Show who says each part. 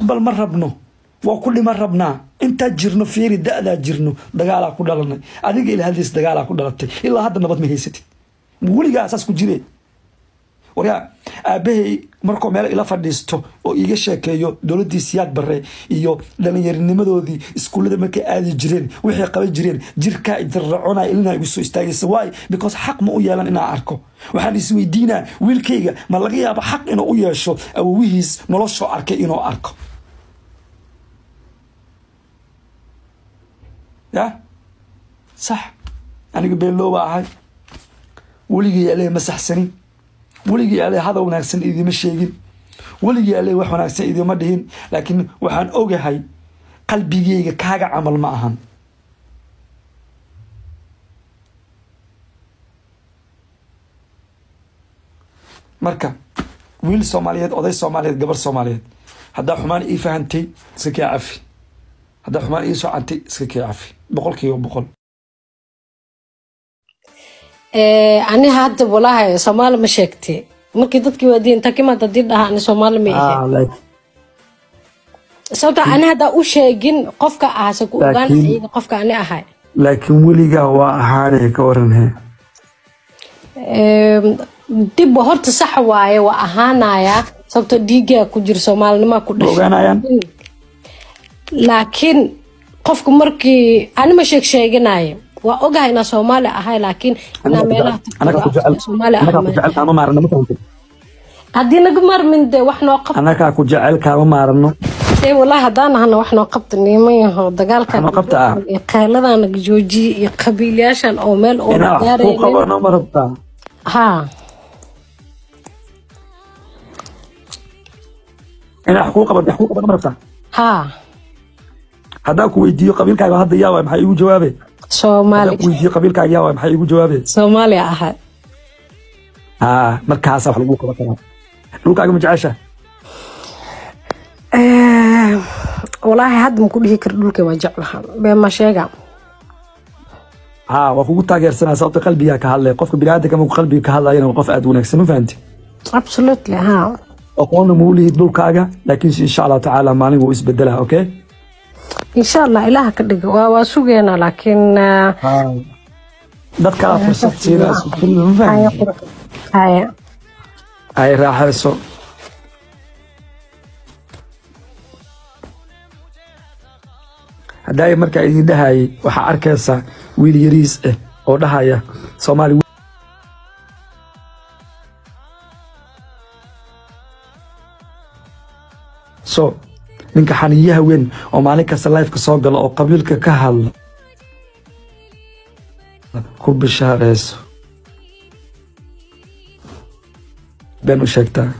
Speaker 1: Mustaqbal ma rabno, waa ku dhiman rabnaa. Intaa jirno, fiiri, da'daa jirno, dagaalaa ku dhalanay. Adiga ila hadliis, dagaalaa ku dhalatay, ilaa hadda nabad ma haysatid, weligaa saas ku jire. Waryaa, aabbahay markuu meel ila fadhiisto oo iiga sheekeeyo dowladdii Siyaad Barre iyo dhallinyarinimadoodii, iskuullada markay aadi jireen, waxay qaban jireen, jirkaa idirraconaa, ilinaa igu soo istaagaysa. Why? Because xaq ma u yeelan inaan arko. Waxaan isweydiinaa, wiilkayga ma laga yaabo xaq inuu u yeesho awowihiis noloshoo arkay inuu arko? Ya sax, aniga beenlooba ahay, weligii ale ma saxsanin, weligii ale hadal wanaagsan idima sheegin, weligii ale wax wanaagsan idima dhihin, laakiin waxaan ogahay qalbigeyga kaaga camal ma ahan. Marka wiil Soomaaliyeed, oday Soomaaliyeed, gabar Soomaaliyeed, haddaa xumaan ii fahantay, iska kee cafi. Haddaa xumaan ii socantay, iska kee cafi, 100%.
Speaker 2: Ani hadda walaahi Soomaali ma sheegtay. Markii dadkii waadiin takimaad hadii dhaha ani Soomaali ma ihi, sababta ani haddaa u sheegin qofka ahase ku ogaan iyaga qofka ani ahay.
Speaker 1: Laakiin weligaa waa ahaanay, ka waran he?
Speaker 2: Dib horta sax waaye, waa ahaanaya, sababto dhiigaa ku jira, Soomaalinimaa ku
Speaker 1: Ma
Speaker 2: dhashay.
Speaker 1: Ogaanayaan.
Speaker 2: Laakiin qofku markii ani ma sheeg sheeganayo, waa ogahay inaa Soomaali ahay, laakiin inaa meelaha
Speaker 1: Anaga ku jecel.
Speaker 2: Soomaali ahay.
Speaker 1: Anagaa ku jecel, kaama maarano, ma fahantay?
Speaker 2: Haddii naga marmin dee wax noo qabta.
Speaker 1: Anagaa ku jecel, kaama maarano.
Speaker 2: Dee wallahi haddaan ahana wax noo qabta, niman yaho dagaalkan
Speaker 1: Wax noo qabta ah.
Speaker 2: iyo qayladan naga joojiye iyo qabiilyaashan oo meel oo
Speaker 1: Inaa wax ku
Speaker 2: gaaraynin.
Speaker 1: qabano ma rabtaa?
Speaker 2: Haa.
Speaker 1: Inaa wax kuu qabano ma rabtaa?
Speaker 2: Haa.
Speaker 1: Haddaan ku weydiiyo qabiilkaaga hadda yaa waay, maxaa iigu jawaabe?
Speaker 2: Soomaali.
Speaker 1: Haddaan ku weydiiyo qabiilkaaga yaa waay, maxaa iigu jawaabe?
Speaker 2: Soomaaliya ahay.
Speaker 1: Haa, markaasa wax lagu qaban karaa. Dhulkaaga ma jecesha?
Speaker 2: Walaahi hadda ma ku dhihi karo dhulka waa jeclaha, been ma sheega.
Speaker 1: Haa, waa kugu taageersanaa, sababta qalbigaa ka hadlaya. Qofka biniaadamka markuu qalbiga ka hadlayana waa qof aad u wanaagsan, ma fahanti?
Speaker 2: Absolutely, haa.
Speaker 1: Aqoonna ma u lihid dhulkaaga, laakiin insha Allahu tacaala maalin wuu isbedelaa, okay?
Speaker 2: Insha Allah, Ilaah ka dhigo, waa sugeynaa, laakiin
Speaker 1: Dad kalaa fursad siinaa, ma fahanti?
Speaker 2: Haya.
Speaker 1: Ay raaxayso. Haddaay markaa idin dhahayay, waxaa arkaysaa wiil yariis ah oo dhahaya Soomaali. So ninka xaniyaha weyn oo maalin kasta lifeka soo gala oo qabiilka ka hadla, ku bishaareyso, been u sheegtaa.